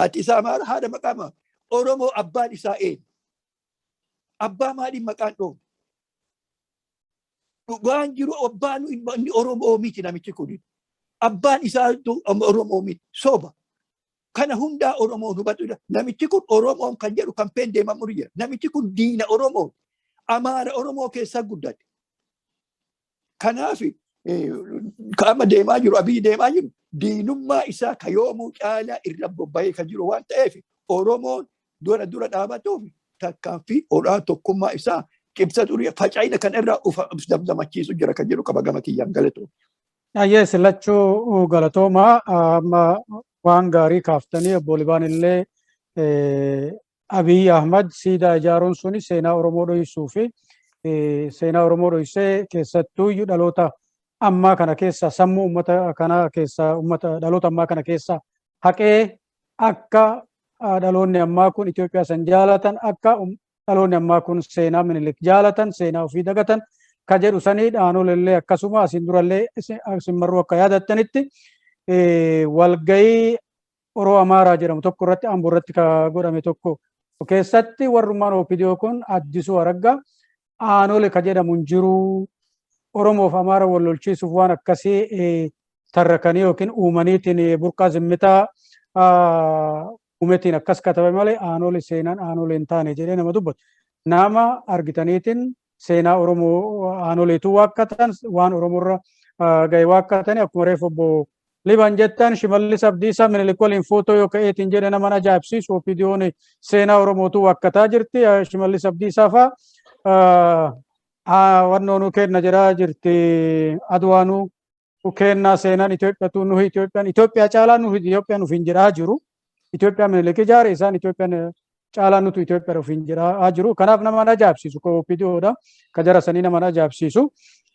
Haati isaa Amaara, haadha maqaa Amaara. Oromoo abbaan isaa eenyu? Abbaa maaliin maqaan dhoofne? Dhugaan jiru abbaan inni Oromoo miti namichi kun. Abbaan isaa Oromoo miti. Soba. Kana hundaa Oromoon hubatu. Namichi kun Oromoon kan jedhu campaign deemamu jira. Namichi kun diina Oromoo. Amaara Oromoo keessa guddate. Kanaaf qaama deemaa jiru, Abiyyi deemaa jiru, diinummaa isaa ka yoomuu caalaa irra bobba'ee kan jiru waan ta'eef, Oromoon dura dura dhaabatuuf tarkaanfii olaa tokkummaa isaa cimsatu, faca'ina kan irraa ufa damdamachiisu jira kan jedhu qaba gama kiyyaan, galatu. Ayyee, silachuu galatoomaa. Amma waan gaarii kaaftanii, obbo Libaan illee Abiy Ahmad siidaa ijaaruun suni seenaa Oromoo dhoksuu fi seenaa Oromoo dhoksee, keessattuu dhaloota ammaa kana keessa, sammuu uummata kanaa keessa, uummata dhaloota ammaa kana keessa haqee, akka dhaloonni ammaa kun Itoophiyaa san jaalatan, akka dhaloonni ammaa kun seenaa Minilik jaalatan, seenaa ofii dagatan ka jedhu sanii dhaanolellee, akkasuma asiin durallee isin marruu akka yaadattanitti walgayii Oroo Amaaraa jedhamu tokko irratti, Amboo irratti ka godhame tokko keessatti, warrummaan OPDO kun Addisuu Araggaa Aanole ka jedhamu hin jiru, Oromoof Amaara wal lolchiisuuf waan akkasii tarrakanii yookiin uumaniitiin burqaa zimmitaa uumetiin akkas katabe malee Aanole seenaan Aanole hin taane jedhee nama dubbatu. Nama argitaniitiin seenaa Oromoo Aanoleetu waakkatan, waan Oromoorra ga'e waakkatanii, akkuma reefu obbo Liban jettan, Shimallis Abdiisaa Minilik waliin footoo yoo ka'eetiin jedhe nama ajaa'ibsiisu. OPDO'n seenaa Oromootu waakkataa jirti. Shimallis Abdiisaa fa'aa wannoonuu kenna jedhaa jirti. Adwaanuu kennaa, seenaan Itoophiyaatu nuhi Itoophiyaan Itoophiyaa caalaa nuhi Itoophiyaan ofiin jedhaa jiru. Itoophiyaa Minilik ijaare, isaan Itoophiyaan caalaa nutu Itoophiyaa ofiin jedhaa jiru. Kanaaf nama ajaa'ibsiisu OPDOdha. Ka jara sanii nama ajaa'ibsiisu.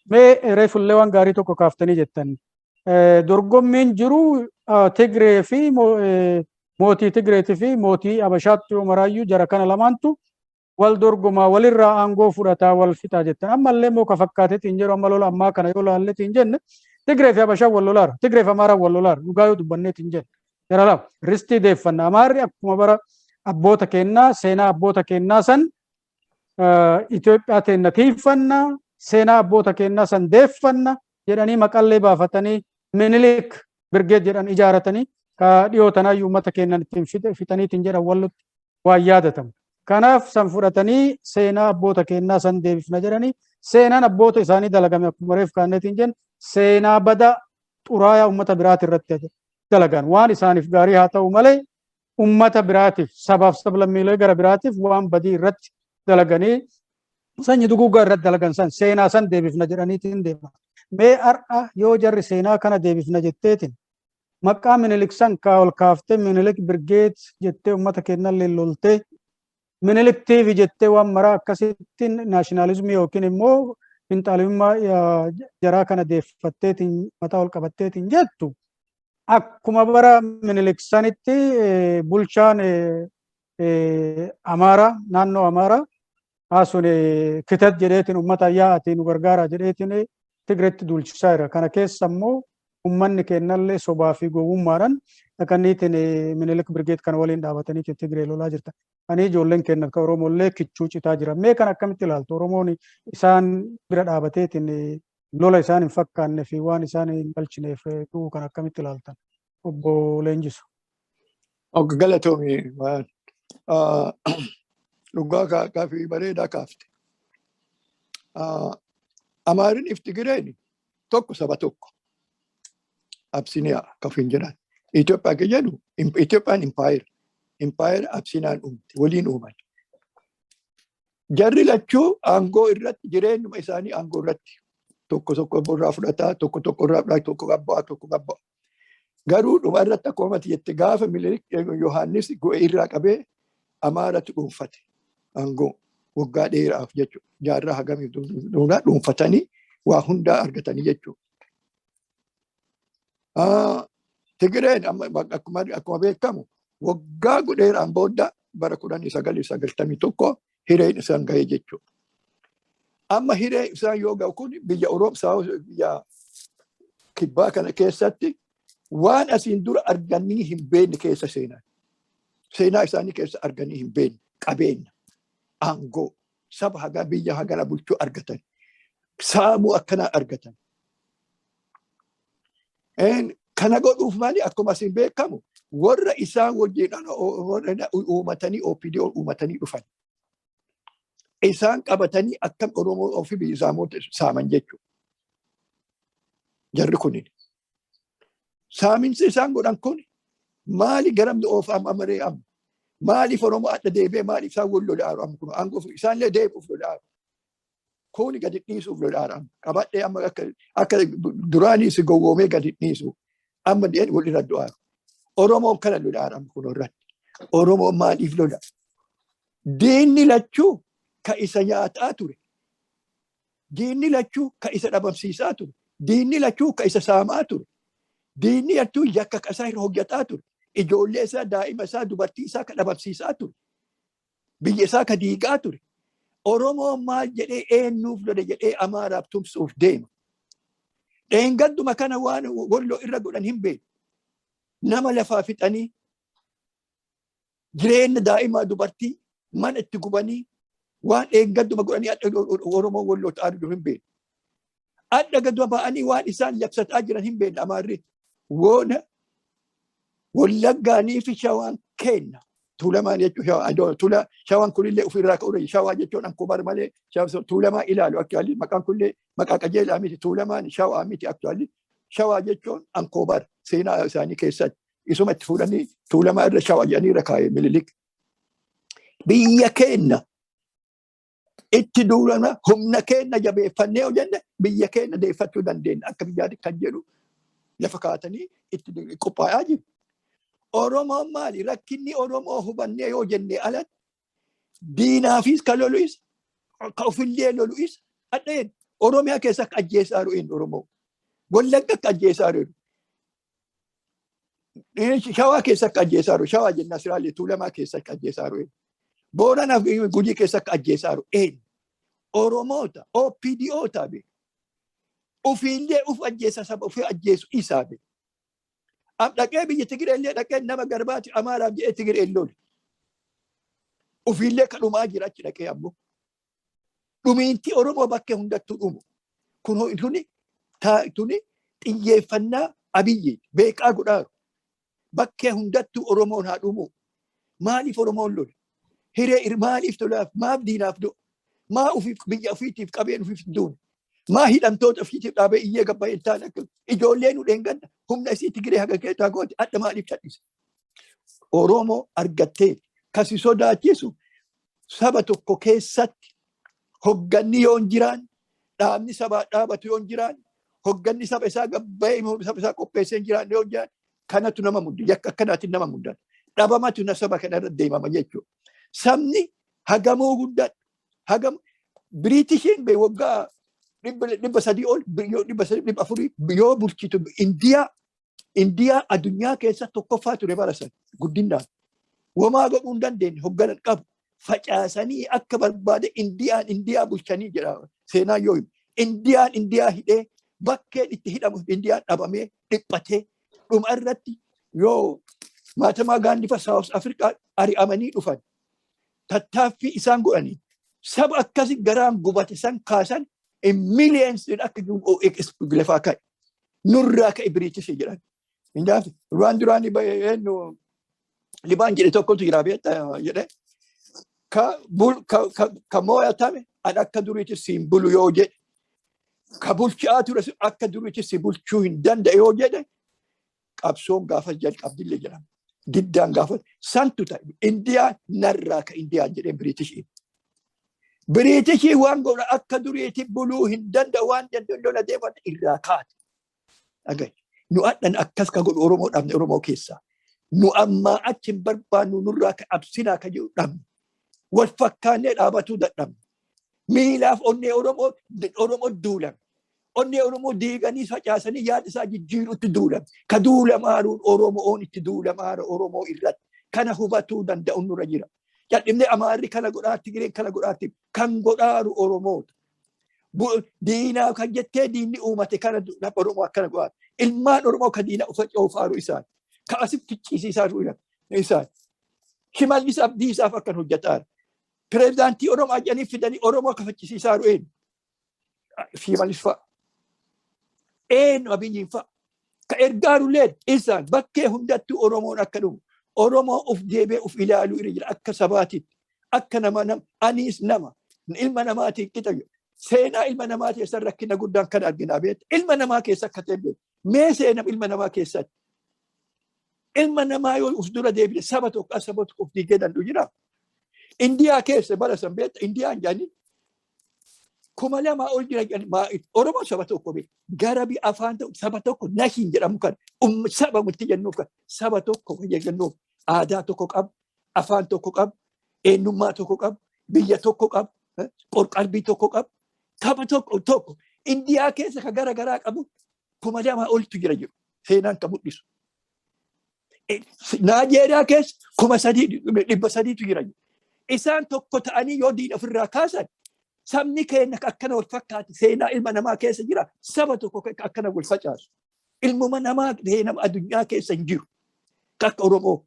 Mee reefullee waan gaarii tokko kaaftanii jettan. Dorgommiin jiru Tigree fi mootii Tigreetii fi mootii Abashaatti yoo maraayyuu jara kana lamaantu wal dorgomaa, walirraa aangoo fudhataa, wal fixaa jettan. Ammallee immoo ka fakkaateetiin jedhu, amma lola ammaa kana yoo laalleetiin jenne, Tigree fi Abashaan wal lolaara. Tigree fi Amaaraan wal lolaara. Dhugaa yoo dubbanneetiin jenne. Jara lama. Ristii deeffanna. Amaarri akkuma bara abboota kennaa, seenaa abboota kennaa san Itoophiyaa teenna tiiffanna, seenaa abboota kennaa san deeffanna jedhanii maqallee baafatanii Minilik Brigade jedhan ijaaratanii, ka dhiyoo tanaayyuu uummata keennan ittiin fixaniitiin jedhan wallutti waan yaadatamu. Kanaaf san fudhatanii seenaa abboota kennaa san deebifna jedhanii, seenaan abboota isaanii dalagame akkuma reef kaanneetiin jennu seenaa bada xuraayaa uummata biraati irratti dalagan. Waan isaaniif gaarii haa ta'u malee, uummata biraatiif, sabaaf sablammiilee gara biraatiif waan badii irratti dalaganii, sanyii duguuggaa irratti dalagan san seenaa san deebifna jedhaniitiin deema. Mee har'a yoo jarri seenaa kana deebifna jetteetiin maqaa Minilik san kaa ol kaaftee, Minilik Brigade jettee uummata keenyallee loltee, Minilik TV jettee waan maraa akkasittiin nationalism yookiin immoo finxaalimummaa jaraa kana deeffatteetiin mataa ol qabatteetiin jettu, akkuma bara Minilik sanitti bulchaan Amaaraa, naannoo Amaaraa sun kitat jedheetiin uummata yaa'atii nu gargaara jedheetiin Tigreetti duulchisaa jira. Kana keessa immoo uummanni kennallee sobaa fi gowwummaadhaan dhaqaniitiin Minilik Brigade kana waliin dhaabatanii Tigree lolaa jirta. Ani ijoolleen kenna akka Oromollee kichuu citaa jira. Mee kan akkamitti ilaaltu? Oromoon isaan bira dhaabateetiin lola isaan hin fakkaanne fi waan isaan hin galchineef du'u kan akkamitti ilaaltan? Obbo Leenjisu. Obbo galatoomi, dhugaa gaafii bareedaa kaafte. Amaarin fi Tigireen tokko, saba tokko. Absiniyaa kan ofiin jedhan. Itoophiyaa kan jedhu, Itoophiyaan impaayera. Impaayera Absinaan uumte, waliin uuman. Jarri lachuu aangoo irratti, jireenyuma isaanii aangoo irratti tokko tokko irraa fudhataa, tokko tokko irraa fudhataa, tokko gabba'aa, tokko gabba'aa. Garuu dhuma irratti akkuma ati jette, gaafa Minilik Yohaannis go'e irraa qabee Amaaratu dhuunfate aangoo waggaa dheeraaf jechuudha. Jaarraa hagamiif dhuunfatanii waa hundaa argatanii jechuudha. Tigireen akkuma beekamu waggaa dheeraan booda bara 1991 hireen isaan gahee jechuudha. Amma hiree isaan yoo ga'u kun biyya Oromoo, biyya kibbaa kana keessatti waan asiin dura arganii hin beekne keessa seenan. Seenaa isaanii keessa arganii hin beekne. Qabeenya, aangoo, saba hagaa biyya hagana bulchuu argatan. Saamuu akkanaa argatan. Kana godhuuf maali, akkuma isin beekamu, warra isaan wajjin uumatanii OPDO uumatanii dhufan. Isaan qabatanii akkam Oromoo ofii biyya saaman jechuudha. Jarri kunin. Saaminsi isaan godhan kun maali, garamni oofa amma maree amma? Maaliif Oromoo adda deebi'ee, maaliif isaan wal lolaaru amma kun aangoo isaan illee deebi'uuf lolaaru? Kuni gadi dhiisuuf lolaaru amma. Qabadhee amma akka duraanii si gowwoomee gadi dhiisu. Amma dhi'een wal irra du'aaru. Oromoon kana lolaaru amma kun irratti. Oromoon maaliif lola? Diinni lachuu ka isa nyaataa ture. Diinni lachuu ka isa dhabamsiisaa ture. Diinni lachuu ka isa saamaa ture. Diinni lachuu yakka ka isaa irra hojjetaa ture. Ijoollee isaa, daa'ima isaa, dubartii isaa ka dhabamsiisaa ture. Biyya isaa ka diigaa ture. Oromoon maal jedhee, eenyuuf lola jedhee Amaaraaf tumsuuf deema? Dheengadduma kana waan Walloo irra godhan hin beeku. Nama lafaa fixanii, jireenya daa'imaa, dubartii mana itti gubanii, waan dheengadduma godhanii Oromoo Walloo ta'aa jiru hin beeku. Adda gad ba'anii waan isaan labsataa jiran hin beekne Amaarri. Woona Wallaggaanii fi Shawaan kenna. Tuulamaan jechuun Tuula Shawaan kunillee ofirraa ka'uu, Shawaa jechuun ankobar malee Tuulamaa ilaalu. Actually maqaan kunillee maqaa qajeelaa miti. Tuulamaan Shawaa miti. Actually Shawaa jechuun ankobar seenaa isaanii keessatti isuma itti fuudhanii Tuulamaa irra Shawaa jedhanii irra kaa'e Minilik. Biyya keenya itti duulana, humna keenya jabeeffannee hojjenne, biyya keenya deeffachuu dandeenya akka biyyaatti kan jedhu lafa kaatanii itti qophaa'aa jiru. Oromoon maali? Rakkinni Oromoo hubannee yoo jenne alatti diinaafis ka lolu isa, ka ofillee lolu isa. Adheen Oromiyaa keessa akka ajjeesaa jiru Oromoo. Wallagga akka ajjeesaa jiru. Shawaa keessa akka ajjeesaa jiru. Shawaa jennaa siraalee Tuulamaa keessa akka ajjeesaa jiru. Booranaaf Gujii keessa akka ajjeesaa jiru. Eenyu? Oromoota, OPDO taabe. Ofiillee uf ajjeesa, saba ofii ajjeesu isaa be. Dhaqee biyya Tigiree illee dhaqee nama garbaati Amaaraaf jedhee Tigiree lole. Ofiillee ka dhumaa jira achi dhaqee ammoo. Dhumiinti Oromoo bakkee hundattuu dhumu. Kun tuni tuni xiyyeeffannaa Abiyyi beekaa godhaaru. Bakkee hundattuu Oromoon haa dhumu. Maaliif Oromoon lola? Hiree maaliif tolaaf? Maaf diinaaf du'a? Maa ofiif biyya ofiitiif qabeen ofiif hin duune? Maa hidhamtoota ofiitiif dhaabee iyyee gabba hin taane, akka ijoollee nu dheengadda humna isii Tigiree haga keessaa goote adda maaliif cal'ise? Oromoo argattee kasi sodaachisu, saba tokko keessatti hogganni yoo hin jiraan, dhaabni sabaa dhaabatu yoo hin jiraan, hogganni saba isaa gabbayee saba isaa qopheessee hin jiraan yoo hin jiraan, kanatu nama mudda, yakka akkanaatiin nama muddan, dhabamatu na saba kana irra deemama jechuudha. Sabni hagamuu guddaa hagam Biriitishiin bee waggaa 300 ol, 300, 400 yoo bulchitu, Indiyaa addunyaa keessa tokkoffaa ture bara san guddinaan. Wamaa godhuu hin dandeenye, hogganan qabu. Facaasanii akka barbaade Indiyaan Indiyaa bulchanii jedha seenaa yoo himu. Indiyaan Indiyaa hidhee, bakkeen itti hidhamu Indiyaan dhabamee dhiphatee, dhuma irratti yoo Mahatma Gandhi fa South Africa ari'amanii dhufan, tattaaffii isaan godhanii saba akkasi garaan gubate san kaasan, millions akka lafaa ka'e. Nurraa ka'e Biriitishii jedhan. Hindaaf waan duraan eenyu Libaan jedhe tokkotu jira beektaa jedhe, ka moo'atame an akka duriitti siin bulu yoo jedhe, ka bulchaa ture akka duriitti si bulchuu hin danda'e yoo jedhe, qabsoon gaafa jalqabdillee jedhama. Diddaan gaafa santu ta'e Indiyaan narraa ka Indiyaan jedheen Biriitishii. Biriitishii waan godha akka duriitti buluu hin danda'u waan danda'u lola deeman irraa kaate. Dhagaye. Nu adhan akkas ka godhu Oromoo dhabne Oromoo keessaa. Nu ammaa achi hin barbaannu, nurraa ka absinaa ka jedhu dhabne. Wal fakkaannee dhaabatuu dadhabne. Miilaaf onnee Oromoo duulame. Onnee Oromoo diiganii facaasanii yaada isaa jijjiiruutti duulame. Ka duulamaaruun Oromoon itti duulamaara Oromoo irratti. Kana hubatuu danda'u nurra jira. Cadhibnee Amaarri kana godhaa, Tigireen kana godhaatti kan godhaaru Oromoota. Diinaa kan jettee diinni uumate kana Oromoo akkana godhaa. Ilmaan Oromoo ka diina uffacee oofaaru isaan. Ka asitti ciisiisaaru isaan. Shimallis Abdiisaaf akkan hojjetaa. Pireezidaantii Oromoo jedhanii fidanii Oromoo kafachisiisaa jiru eenyu? Shimallis fa'a. Eenyu? Abiyyiin fa'a. Ka ergaarullee isaan bakkee hundattuu Oromoon akka dhumu. Oromoo uf deebee uf ilaaluu irra jira akka sabaatitti. Akka nama anis nama ilma namaatiin qixa. Seenaa ilma namaa keessa rakkina guddaan kan argina beekta. Ilma namaa keessa akka ta'e beekta. Mee seenaa ilma namaa keessatti. Ilma namaa yoo uf dura deebine saba tokko saba tokko of diigee danda'u jira. Indiyaa keessa bara san beekta, Indiyaan jedhanii 2000 ol jira jedhanii Oromoon saba tokko beekta. Gara bi afaan ta'u saba tokko nation jedhamu kan saba nuti jennuuf kan saba tokko jennuuf aadaa tokko qabu, afaan tokko qabu, eenyummaa tokko qabu, biyya tokko qabu, qorqalbii tokko qabu, saba tokko tokko. Indiyaa keessa ka gara garaa qabu 2000 oltu jira jiru. Seenaan kan mul'isu. Naajeeriyaa keessa 3300tu jira. Isaan tokko ta'anii yoo diina ofirraa kaasan, sabni keenya akkana wal fakkaate seenaa ilma namaa keessa jira. Saba tokko akkana wal facaasu. Ilmuma namaa seenaa addunyaa keessa hin jiru. Akka Oromoo.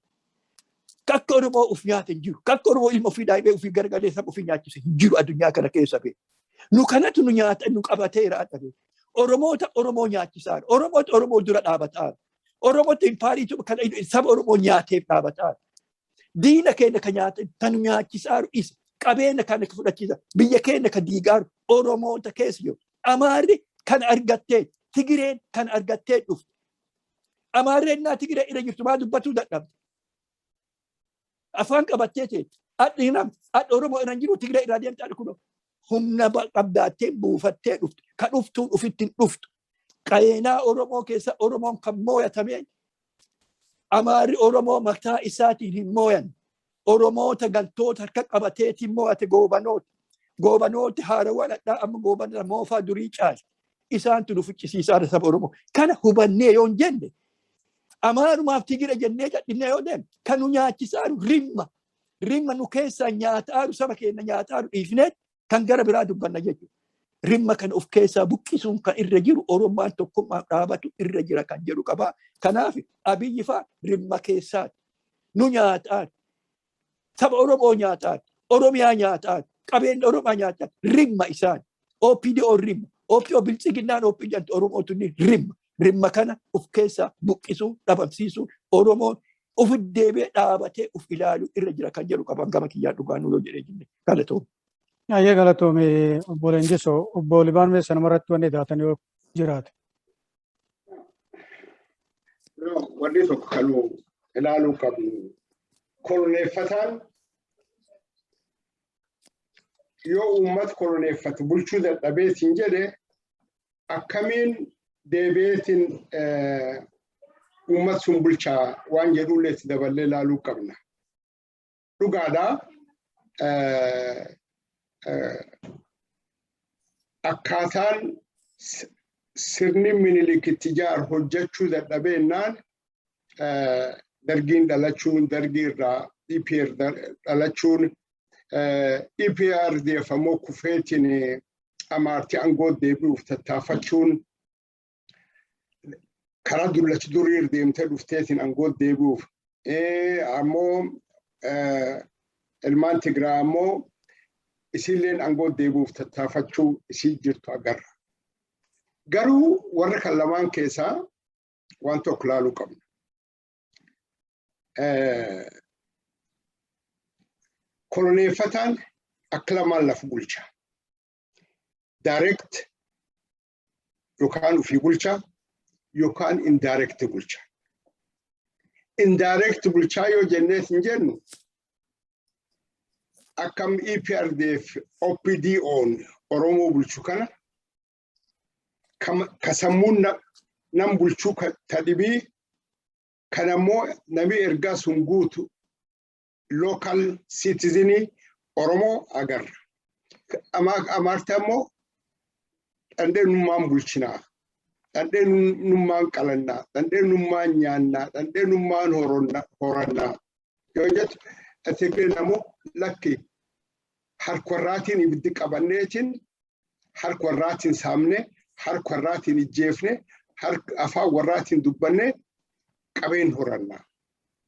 Akka Oromoo uf nyaate hin jiru. Akka Oromoo ilma ofii daa'imee ofii garagalee saba ofii nyaachise hin jiru addunyaa kana keessa bee. Nu kanatu nu nyaata nu qabateera adda. Oromoota Oromoo nyaachisaa. Oromoota Oromoo dura dhaabataa. Oromoota impaariitu kan saba Oromoo nyaateef dhaabataa. Diina keenya ka nyaate kan nu nyaachisaa isa. Qabeenya kana ka fudhachiisa. Biyya keenya ka diigaaru Oromoota keessa jiru. Amaarri kan argattee, Tigireen kan argattee dhufte. Amaarri ennaa Tigiree irra jirtu maa dubbatuu dadhabde? Afaan qabattee teetti. Adhi nam adhi Oromoo irra jiru Tigiree irraa deemte adhi kunoo. Humna qabdaattee buufattee dhufte. Ka dhuftuun ofitti hin dhuftu. Qeenaa Oromoo keessa Oromoon kan mooyatameen Amaarri Oromoo mataa isaatiin hin mooyan. Oromoota galtoota harka qabateetiin moo'ate goobanoota. Goobanooti haarawwan addaa amma goobana moofaa durii caale. Isaantu nu ficcisiisaa saba Oromoo. Kana hubannee yoo hin jenne, Amaarumaaf Tigire jennee cadhinnee yoo deemne, kan nu nyaachisaaru rimma. Rimma nu keessaa nyaataaru, saba keenya nyaataaru dhiifnee kan gara biraa dubbanna jechuudha. Rimma kan of keessaa buqqisuun kan irra jiru Oromaan tokkummaa dhaabatu irra jira kan jedhu qaba. Kanaaf Abiyyi fa'aa rimma keessaati. Nu nyaataan. Saba Oromoo nyaataan. Oromiyaa nyaataan. Qabeenya Oromaa nyaataan. Rimma isaan. OPDO rimma. OPDO biltsiginnaan OPDO Oromootu ni rimma. Rimma kana of keessaa buqqisuu, dhabamsiisuu, Oromoon of deebi'ee dhaabatee of ilaaluu irra jira kan jedhu qaban gama kiyyaan dhugaanuu yoo jedhee jenne, galatoom. Ayyee, galatoome obbo Leenjisoo. Obbo Libaan, meessa namarratti wanni daatan yoo jiraate. Wanni tokko kan ilaaluu qabnu, koloneeffataan yoo uummata koloneeffatu bulchuu dadhabeetiin jedhe, akkamiin deebi'eetiin uummata sun bulchaa waan jedhullee itti daballee ilaaluu qabna. Dhugaadhaa, akkaataan sirni Minilik itti ijaaru hojjechuu dadhabeennaan, Dargiin dhalachuun, Dargii irraa EPR dhalachuun, EPRDF ammoo kufeetiin Amaarti aangoo deebi'uuf tattaafachuun, karaa dullachi durii deemtee dhufteetiin aangoo deebi'uuf, ammoo ilmaan Tigiraa ammoo isiilleen aangoo deebi'uuf tattaafachuu isii jirtu agarra. Garuu warra kan lamaan keessaa waan tokko ilaaluu qabna. Koloneeffataan akka lamaan lafa bulcha. Direct yookaan ofii bulcha yookaan indirect bulcha. Indirect bulchaa yoo jennees hin jennu, akkam EPRDF OPDO'n Oromoo bulchu kana ka sammuun nam bulchuu ta dhibii kan ammoo nami ergaa sun guutu local citizenii Oromoo agarra. Amaarti ammoo dhandhee nummaan bulchinaa, dhandhee nummaan qalannaa, dhandhee nummaan nyaannaa, dhandhee nummaan horannaa yoo jettu, Tigreen ammoo lakki, harka warraatiin ibiddi qabanneetiin, harka warraatiin saamne, harka warraatiin ijjeefne, afaan warraatiin dubbanne qabeen horannaa.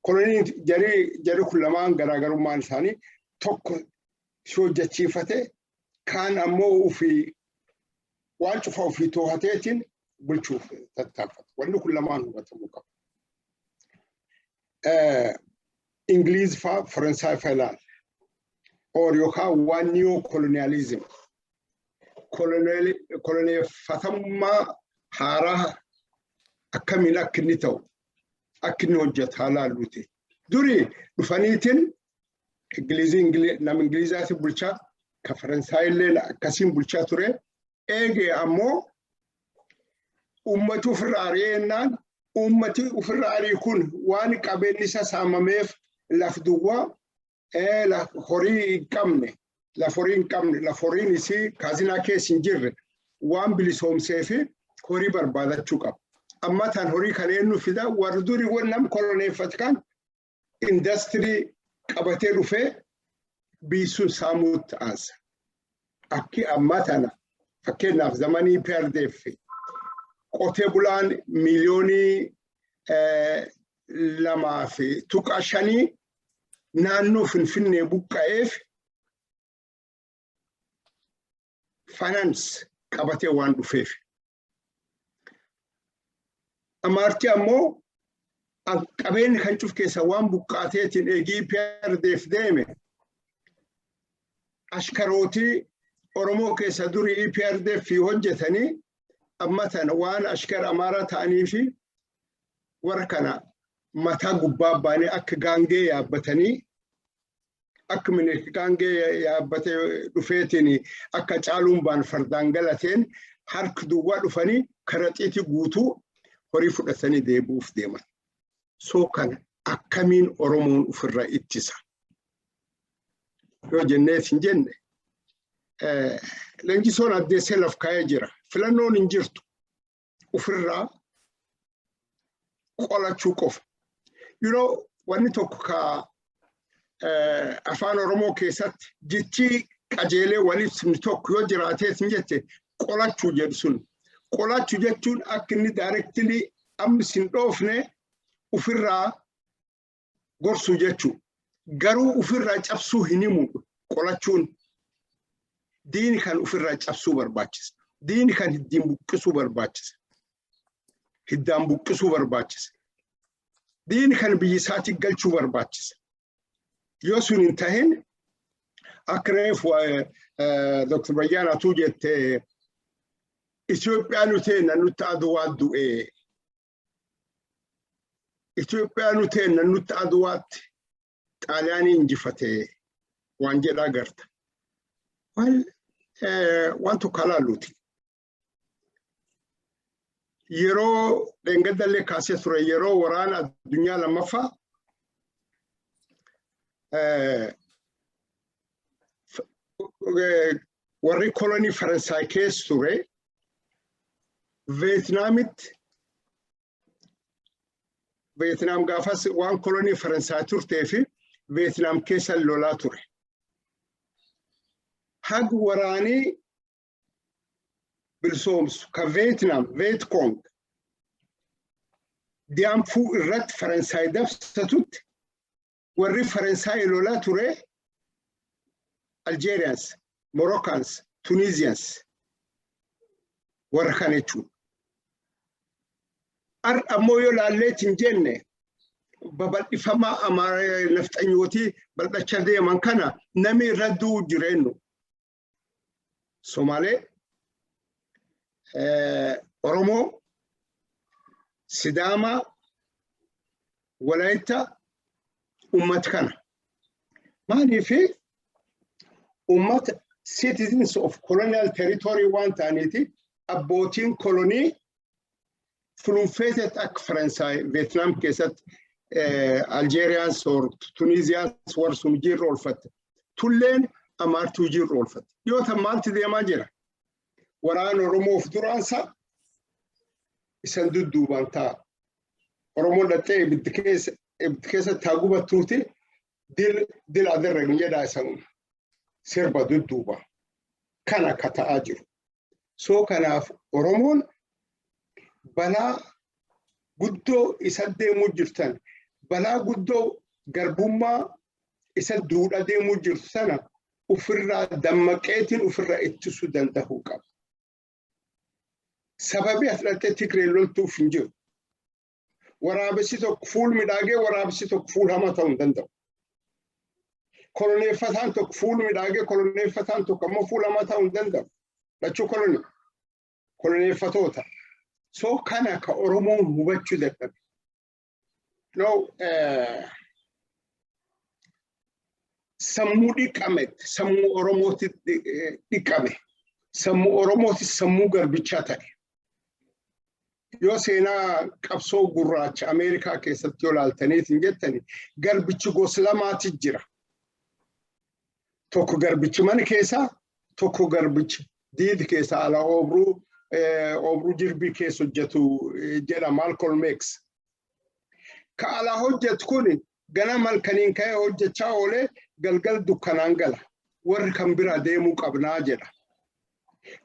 Koloniin jarri kun lamaan garaagarummaan isaanii tokko si hojjechiifate, kaan ammoo ofii waan cufa ofii to'ateetiin bulchuuf tattaafata. Wanni kun lamaan hubatamuu qaba. Ingiliiz faa, Faransaay faa ilaala. Or yookaan waan neo colonialism. Koloneeffatamummaa haaraa akkamiin akka inni ta'u, akka inni hojjetu haa laalluuti. Duri dhufaniitiin Ingilizii, nama Ingilizaati bulchaa, ka Faransaay illee akkasiin bulchaa ture. Eegee ammoo ummati ofirra ari'eennaan, ummati ofirra ari'u kun waan qabeenyi isa saamameef, laf duwwaa, horii hin qabne, laf horii hin qabne, laf horiin isii kaazinaa keessa hin jirre, waan bilisoomsee fi horii barbaadachuu qaba. Amma tan horii kan eenyu fida? Warri durii nam koloneeffate kan indastirii qabatee dhufee biyyi sun saamuutti aansa. Akki ammaa tana, fakkeenyaaf, zamanii PRDF qotee bulaan 2.5 miiliyoonii naannoo Finfinnee buqqa'eef finance qabatee waan dhufeef. Amaartii ammoo qabeenyi kan cuf keessa waan buqqaateetiin eegii PRDF deeme, ashkarootii Oromoo keessa durii EPRDF hojjetanii amma tana waan ashkar Amaaraa ta'anii fi warra kana mataa gubbaa baanii akka gaangee yaabbatanii, akka Minilik gaangee yaabbatee dhufeetiin, akka caaluun baan fardaan galateen, harka duwwaa dhufanii karaxiitii guutuu horii fudhatanii deebi'uuf deeman. So kana akkamiin Oromoon ofirraa ittisa? Yoo jenneef hin jenne, leenjisoon addeessee laf kaa'ee jira. Filannoon hin jirtu. Ofirraa qolachuu qofa. Yeroo wanni tokko ka afaan Oromoo keessatti jechi qajeelee waliif tokko yoo jiraatees hin jette, qolachuu jedhu sun. Qolachuu jechuun akka inni directly amma sin dhoofne ofirraa gorsuu jechuu. Garuu ofirraa cabsuu hin himu qolachuun. Diini kan ofirraa cabsuu barbaachisa. Diini kan hiddiin buqqisuu barbaachisa. Hiddaan buqqisuu barbaachisa. Diini kan biyya isaatti galchuu barbaachisa. Yoo sun hin tahin, akka reefu Dr. Bayyaanatuu jette, Itoophiyaa nu teenna nutti Aduwaa du'ee. Itoophiyaa nu teenna nutti Aduwaatti Xaaliyaanii injifatee waan jedhaa garta. Waan tokko ilaalluuti. Yeroo dheengaddallee kaasee ture, yeroo waraana addunyaa lammaffaa, warri kolonii Faransaay keessa ture Veetnaamitti, Veetnaam gaafas waan kolonii Faransaay turtee fi Veetnaam keessa lolaa ture. Hag waraanii bilisoomsu ka Veetnaam, Veetkong, Diyaanfuu irratti Faransaay dabsatutti, warri Faransaay lolaa ture Algerians, Moroccans, Tunisians warra kana jechuudha. Har'a ammoo yoo laalleet hin jenne, babal'ifamaa nafxanyootii bal'achaa deeman kana namni irra du'u jireenyu. Somaalee, Oromoo, Sidaamaa, Walaayittaa, uummata kana. Maaliif? Uummata citizens of colonial territory waan ta'aniiti, abbootiin kolonii fulunfeetet akka Faransaay Vietnam keessatti Algerians or Tunisians warra sun hojiirra oolfatte. Tulleen Amaartii hojiirra oolfatte. Yoo tan maalti deemaa jira? Waraana Oromoof duraansa isan dudduubaan ta'a. Oromoon dhattee ibiddi keessatti haa gubattuuti, dil dil adarran jedhaa isan sirba dudduuba. Kana akka ta'aa jiru. So kanaaf Oromoon balaa guddoo isa deemuu jirtan, Balaa guddoo garbummaa isa duudha deemuu jirtu sana ofirraa dammaqeetiin ofirraa ittisuu danda'uu qaba. Sababii as dhattee Tigree loltuuf hin jiru. Waraabessi tokko fuul midhaagee waraabessi tokko fuul hamaa ta'uu hin danda'u. Koloneeffataan tokko fuul midhaagee koloneeffataan tokko ammoo fuul hamaa ta'uu hin danda'u. Lachuu koloneeffatoota. So kana ka Oromoon hubachuu dadhabe. No, sammuu dhiqame, sammuu Oromooti dhiqame, sammuu Oromooti sammuu garbichaa ta'e. Yoo seenaa qabsoo gurraacha Ameerikaa keessatti yoo laaltaniitiin jettani, garbichi gosa lamaati jira. Tokko garbichi mana keessaa, tokko garbichi diidi keessaa ala oobruu jirbii keessa hojjetu jedha Malcolm X. Ka alaa hojjetu kun ganama halkaniin ka'ee hojjechaa oolee galgal dukkanaan gala. Warri kan biraa deemuu qabnaa jedha.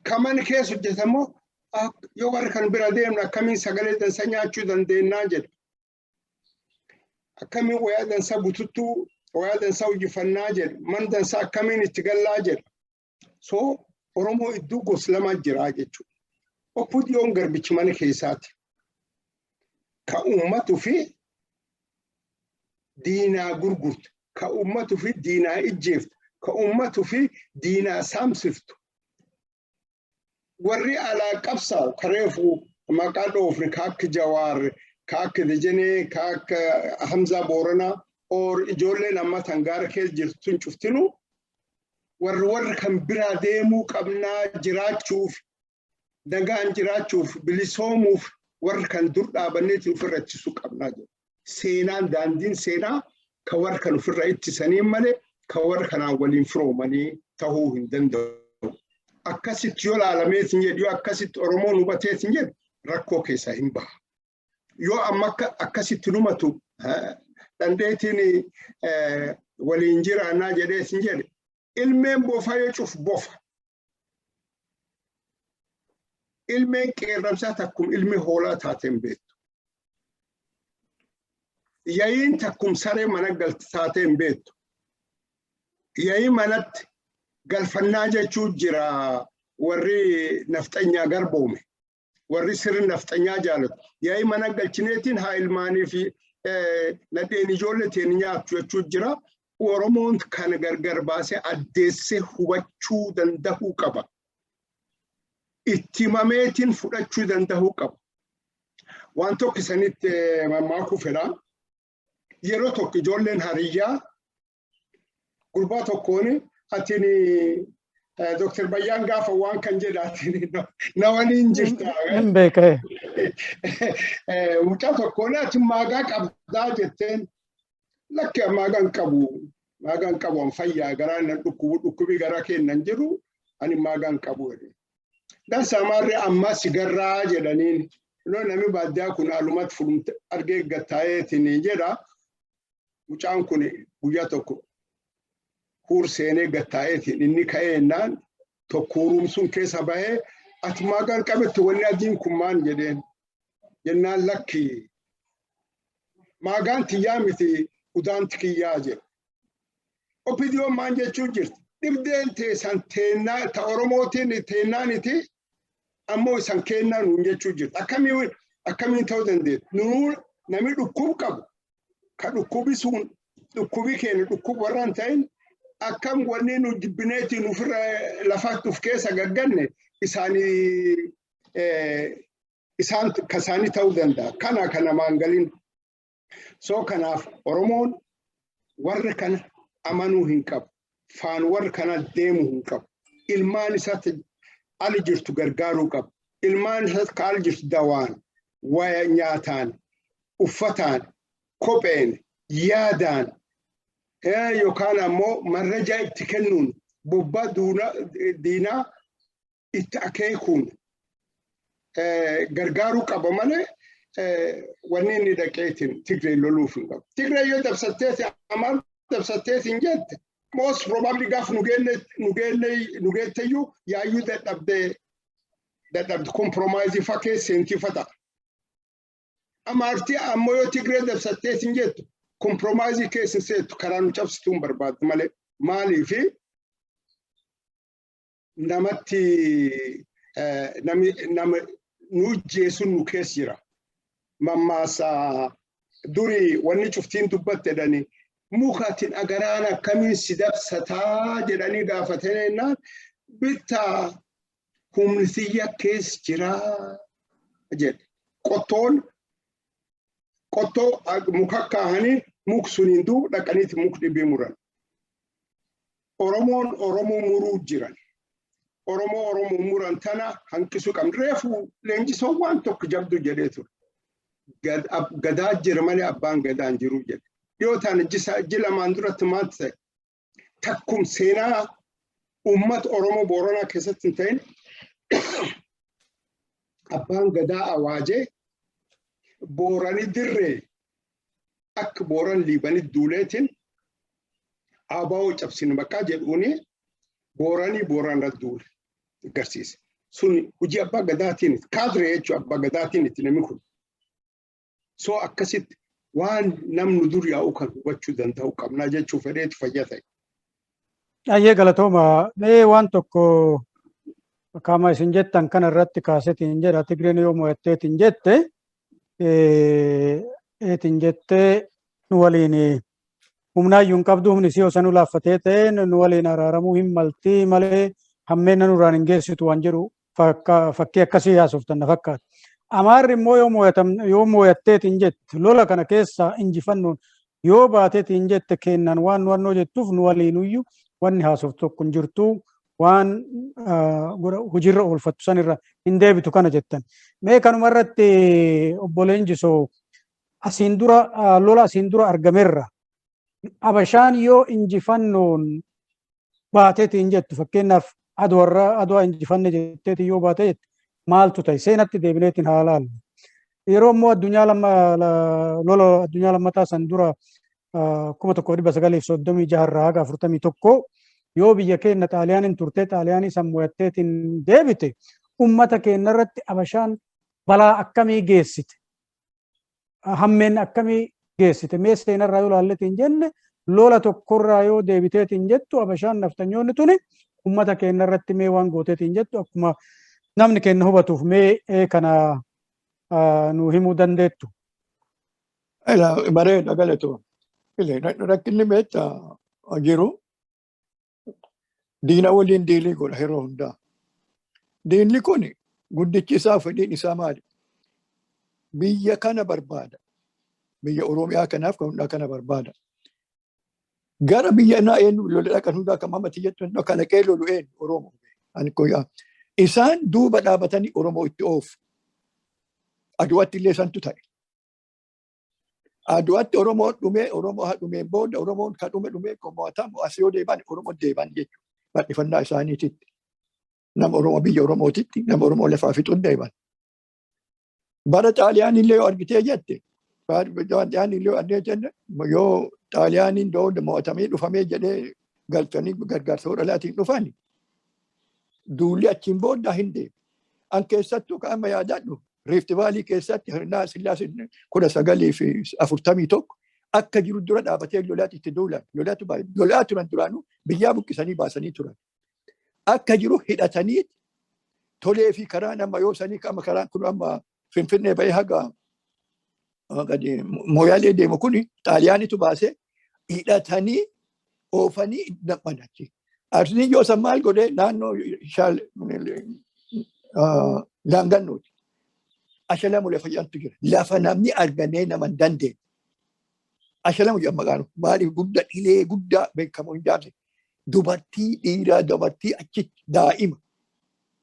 Ka mana keessa hojjetamoo yoo warri kan bira deemne akkamiin sagalee dansa nyaachuu dandeennaa jedha. Akkamiin wayaa dansa bututtuu, wayaa dansa uwwifannaa jedha. Man dansa akkamiin itti gallaa jedha. So Oromoo iddoo gosa lama jira jechuudha. OPDOn garbichi mana keessaati. Ka uummatuu fi diinaa gurgurtu, ka uummatuu fi diinaa ijjeeftu, ka uummatuu fi diinaa saamsiftu. Warri alaa qabsaa'u kareefu maqaa dhoofne, ka akka Jawaar, ka akka Dejenee, ka akka Hamzaa Booranaa or ijoolleen amma tangaara keessa jirtu cuftinu warri kan biraa deemuu qabnaa, jiraachuuf, nagaan jiraachuuf, bilisoomuuf warri kan dur dhaabanneetiin ofirra ittisuu qabnaa jedhu. Seenaan, daandiin seenaa ka warri kan ofirra ittisanii malee ka warri kanaan waliin firoomanii ta'uu hin danda'u. Akkasitti yoo laalameetiin jedhu, yoo akkasitti Oromoon hubateetiin jedhu, rakkoo keessaa hin baha. Yoo amma akkasitti numatu dandeetiin waliin jiraannaa jedheetiin jedhe, ilmeen bofaa yoo cufu bofa. Ilmeen qeerramsaa takkum ilmi hoolaa taateen beektu. Yayiin takkum saree mana galte taatee hin beektu. Yayii manatti galfannaa jechuu jira warri nafxanyaa garboome. Warri sirri nafxanyaa jaalatu. Yayii mana galchineetiin haa ilmaanii fi nadheen ijoollee teen nyaattu jechuu jira. Oromoon kana gargar baasee addeessee hubachuu danda'uu qaba. Itti himameetiin fudhachuu danda'uu qaba. Waan tokko isanitti mammaakuu fedha. Yeroo tokko ijoolleen hariyyaa gurbaa tokkoon, atiin Dr. Bayyaan gaafa waan kan jedhaatiin na waliin jirta. Hin beekee. Mucaa tokkoon ati maagaa qabdaa jetteen, lakki, maagaa hin qabu. Maagaa hin qabu, an fayyaa, garaa nan dhukkubu, dhukkubii garaa kennan jiru, ani maagaa hin qabu jedhe. Dansaa, maarree ammaa si garraa jedhaniin. Yeroo namni baadiyyaa kun alumatti fulumte argee gattaa'eetiin jedha. Mucaan kun guyyaa tokko huur seenee gattaa'eetiin inni ka'ee jennaan tokko huruumsuun keessa bahee, ati maagaan qabatte, wanni adiin kun maan jedheen jennaan, lakki, maagaan tiyyaa miti, udaanti kiyyaa jedhe. OPDOn maan jechuu jirti? Dhibdeen teessan teennaa ta Oromootiin teennaaniti ammoo isan kennaa nuun jechuu jirti. Akkamiin akkamiin ta'uu dandeetti? Nuu namni dhukkub qabu ka dhukkubi sun dhukkubi keenya dhukkub warra hin ta'in, akkam wanni nu jibbineetiin ofirra lafa uf keessa gagganne isaanii isaan kasaanii ta'uu danda'a. Kana kan namaan galin. So kanaaf Oromoon warra kana amanuu hin qabu. Faan warra kana deemuu hin qabu. Ilmaan isaatti ali jirtu gargaaruu qabu. Ilmaan isaatti ka ali jirtu dawaan, waya nyaataan, uffataan, kopheen, yaadaan yookaan ammoo marrajaa itti kennuun, bobbaa diinaa itti akeekuun gargaaruu qaba malee wanni inni dhaqeetiin Tigree loluuf hin qabu. Tigree yoo dabsatteeti, Amaar dabsatteetiin jette, most probably gaaf nu geenne nu geenne nu geetteyyuu yaayyuu dadhabdee dadhabde compromise fa keessa seentii ta'a. Amaartii ammoo yoo Tigree dabsatteetiin jettu Compromise keessa seetu karaa nu cabsituu hin barbaaddu malee. Maaliifi namatti nama nu ijjeesuun nu keessa jira. Mammaasaa durii wanni cuftiin dubbatte jedhanii, mukatin agaraan akkamiin si dabsataa jedhanii gaafatanii jennaan, bittaa humni siyya keessa jiraa jedhe. Qottoon qottoo muka kaahanii muk suniin duuba dhaqaniiti muk dhibii muran. Oromoon Oromoo muruu jiran. Oromoo Oromoo muran tana hanqisuu qabna. Reefu leenjisoon waan tokko jabdu jedhee ture. Gadaa jira malee abbaan gadaa hin jiru jedhe. Dhiyoo taana ji 2n duratti maal ta'e? Takkum seenaa uummata Oromoo Booranaa keessatti hin ta'in, abbaan gadaa awaajee Boorani dirree akka Booran Liibanii duuleetiin ABO cabsine maqaa jedhuuni Booranii Booran irratti duule agarsiise. Sun hojii abbaa gadaatiin, kaadiree jechuun abbaa gadaatiin itti namni kun. So akkasitti waan namni dur yaa'u kan hubachuu danda'u qabnaa jechuu fedheetu fayyaa ta'e. Ayyee, galatooma. Mee waan tokko qaama isin jettan kana irratti kaasetiin jedha. Tigreen yoo mo'atteetiin jette, eetiin jettee, nu waliin humnaayyuu hin qabdu, humni isii osoo nu laaffatee ta'e nu waliin araaramuu hin maltii malee hammeenna nurraan hin geessitu waan jedhu fakkii akkasii haasoftan na fakkaata. Amaarri immoo yoo mo'atteetiin jette, lola kana keessa injifannoon yoo baateetiin jette, kennan waan nu wannoo jettuuf nu waliinuyyuu wanni haasoftu tokko hin jirtu, waan hojiirra oolfattu sanirra hin deebitu kana jettan. Mee kanuma irratti, obbo Leenjisoo, asiin dura lola asiin dura argamerra Abashaan yoo injifannoon baateetiin jettu, fakkeenyaaf Aduwarra Aduwaa injifanne jetteetiin yoo baate jette, maaltu ta'e? Seenatti deebineetiin haa laallu. Yeroo immoo addunyaa lamma lola addunyaa lammataa san dura 1936 irraa haga 41 yoo biyya keenya Xaaliyaaniin turtee, Xaaliyaanii san mo'atteetiin deebite, ummata keenya irratti Abashaan balaa akkamii geessite? Hammeen akkamii geessite? Mee seenarraa yoo laalleetiin jenne, lola tokkorraa yoo deebiteetiin jettu, Abashaan naftanyoonni tuni ummata keenya irratti mee waan gooteetiin jettu akkuma namni keenya hubatuuf mee kana nu himuu dandeettu? Bareeda, galatoo. Rakkinni beektaa jiru diina waliin deal godha yeroo hundaa. Diinni kun guddichi isaa fedhiin isaa maali? Biyya kana barbaada. Biyya Oromiyaa kanaaf kan hundaa kana barbaada. Gara biyya naa eenyu lola dhaqan hundaa kan mamatti jettu kana qee lolu eenyu? Oromoo. Ani isaan duuba dhaabatanii Oromoo itti oofu. Aduwatti illee santu ta'e. Aduwatti Oromoon dhumee, Oromoo haa dhumeen booda Oromoon kan dhume dhumee mo'atamu as yoo deeban Oromoo deeban jechuudha. Bal'ifannaa isaaniititti. Nama Oromoo biyya Oromootitti nama Oromoo lafaa fixuun deeman. Bara Xaaliyaan illee yoo argitee jette, Xaaliyaan illee yoo argitee jette, yoo Xaaliyaaniin dooda mo'atamee dhufamee jedhee galchanii gargaarsa hodhalaatiin dhufan, duulli achiin booda hin deemu. An keessattuu kan amma yaadadhu, Rift Valley keessatti Hirnaa Sillaasee 1941 akka jiru dura dhaabatee lolaatti itti duulan. Lolaatu lolaa turan, duraanuu biyyaa buqqisanii baasanii turan. Akka jiru hidhatanii tolee fi karaan amma yoo sanii amma karaan kun amma Finfinnee bahee haga gadi Mooyaalee deemu kun Xaaliyaanitu baasee hidhatanii oofanii naqman achi. Arsii yoo san maal godhee naannoo shaal laangannooti. Ashalamu lafa jedhamtu jira. Lafa namni arganee nama hin dandeenye. Ashalamu jedhama maqaan. Maaliif guddaa dhilee guddaa beekamu hin jaamse. Dubartii, dhiiraa, dubartii achitti, daa'ima,